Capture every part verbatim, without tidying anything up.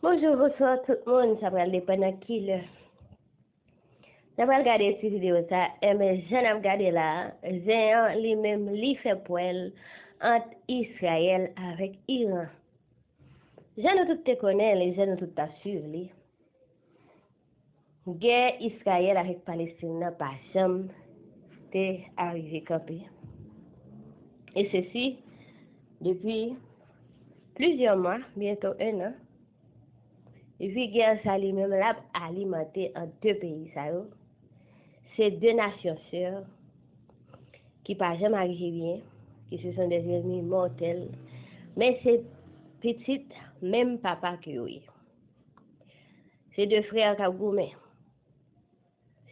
Bonjou, bonswa tout moun, sa pral depann nan ki lè. N a pral gade ti videyo sa, enben jan n ap gade la, zen an li menm li fè pwè l ant Izrayèl avèk Iran. Jan nou tout te konnen li, jan nou tout t ap swiv li, gè Izrayèl avèk Palestin nan pa janm te arive kanpe. E sesi depi plizyè mwa, byento en an, epi gè sa li menm l ap alimante ant de peyi sa yo. Se de nasyon sè ki pa janm arive byen, ki se son des ennemis mortels, men se pitit menm papa ke yo ye. Se de frè k ap goumen.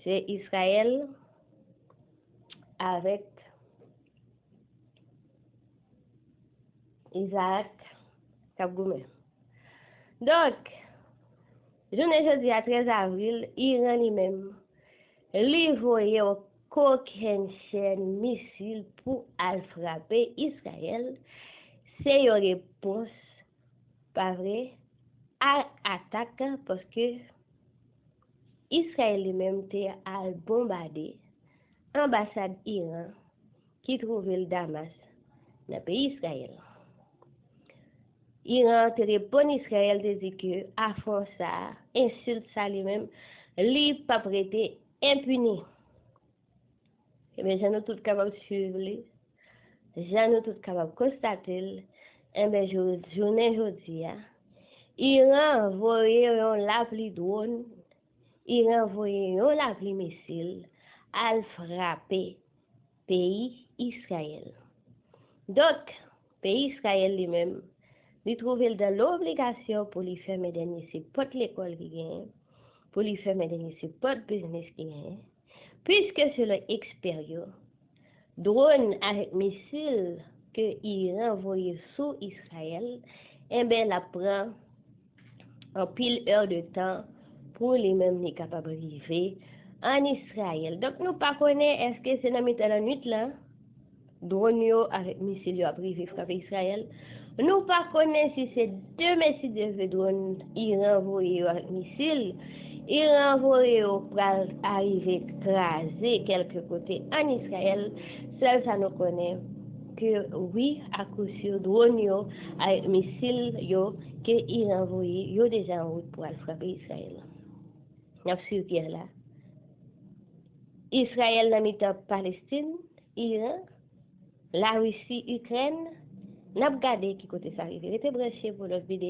Se Izrayèl avèk Izaak k ap goumen. Donk, jounen jodi a, trèz avril, Iran li menm, li voye yon kokennchenn misil pou al frape Izrayèl. Se yon repons, pa vre, a atak, paske Izrayèl li menm te al bonbade anbasad Iran ki twouve l Damas, nan peyi Izrayèl. Iran te reponn Izrayèl, te di ke afwon sa a, ensilt sa li menm, li p ap rete enpini. Ebyen, jan nou tout kapab swiv li, jan nou tout kapab konstate l, enben, jou-, jounen jodi a, Iran voye yon lapli dwòn, Iran voye yon lapli misil al frape peyi Izrayèl. Donk, peyi Izrayèl li menm, li twouve l dan lobligasyon pou li fèmen dènye se pòt lekòl ki genyen, pou li fèmen dènye se pòt biznis ki genyen, piske selon ekspè yo, dwòn avèk misil ke Iran voye sou Izrayèl, enben, l ap pran anpil è de tan pou li menm li kapab rive ann Izrayèl. Donk, nou pa konnen èske se nan mitan lannwit la dwòn yo avèk misil yo ap rive frape Izrayèl. Nou pa konnen si se demen, si Dye vle, dwòn Iran voye yo avèk misil Iran voye yo pral arive kraze kèlke kote ann Izrayèl. Sèl sa nou konnen, ke wi, akousir, dwòn yo avèk misil yo ke Iran voye, yo deja an wout pou al frape Izrayèl. N ap swiv gè la. Izrayèl nan mitan Palestin, Iran, Larisi, Ikrèn. N ap gade ki kote sa rive. Rete branche pou lòt videyo.